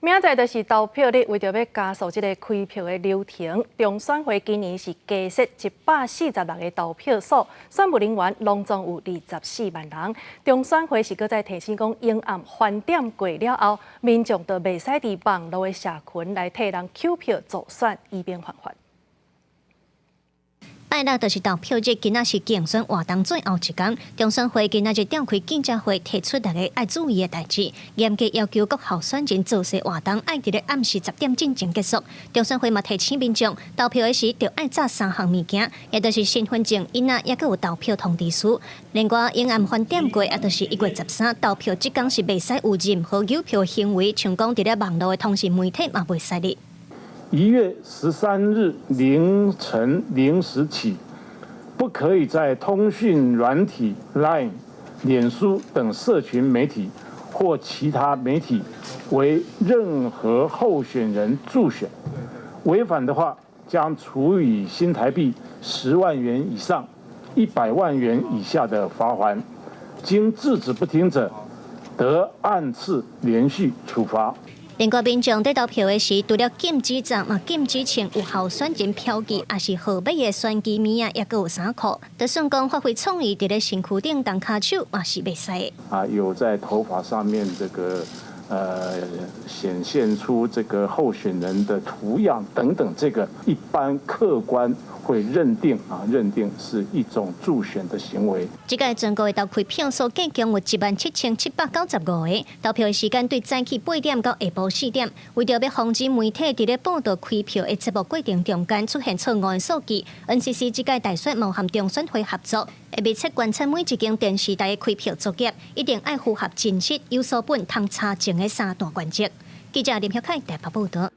明仔載就是投票日，為著欲加速這个開票的流程，中選會今年是加設146个投票所，選務人員攏總有24萬人。中選會是閣再提醒講，明暗翻點過了後，民眾就袂使佇網路的社群來替人搝票助選，以免犯法。拜六就是投票日，今仔是競選活動最後一工。中選會今仔日召開記者會，提出逐家愛注意的代誌，嚴格要求各候選人造勢活動愛佇咧暗時10點進前結束。中選會嘛提醒民眾，投票的時著愛紮三項物件，也就是身份證、印仔，抑閣有投票通知書。另外，明暗翻點過，也就是1月13投票這工是袂使有任何搝票行為，像講佇咧網路的通訊媒體嘛袂使哩。1月13日凌晨0時起，不可以在通訊軟體 Line、臉書等社群媒體或其他媒體為任何候選人助選，違反的話將處以新台幣10萬元以上100萬元以下的罰鍰。經制止不聽者，得按次連續處罰。另外，民眾佇投票的時，除了禁止紮，嘛禁止穿有候選人標記，抑是號碼的選舉物仔，抑閣有衫褲。就算講發揮創意，佇咧身軀頂動跤手，嘛是袂使的。啊，有在頭髮上面這個顯現出這個候選人的圖樣等等，這個一般客觀會認定啊，認定是一種助選的行為。這屆全國的投開票所計共有17,795個，投票的時間對早起8點到下晡4點。為著欲防止媒體佇咧報導開票的節目過程中間出現錯誤的數據，NCC 這屆大選嘛和中選會合作，會密切觀察每一間電視台的開票作業，一定愛符合真實、有所本、通查證的三大原則。記者林曉凱台北報導。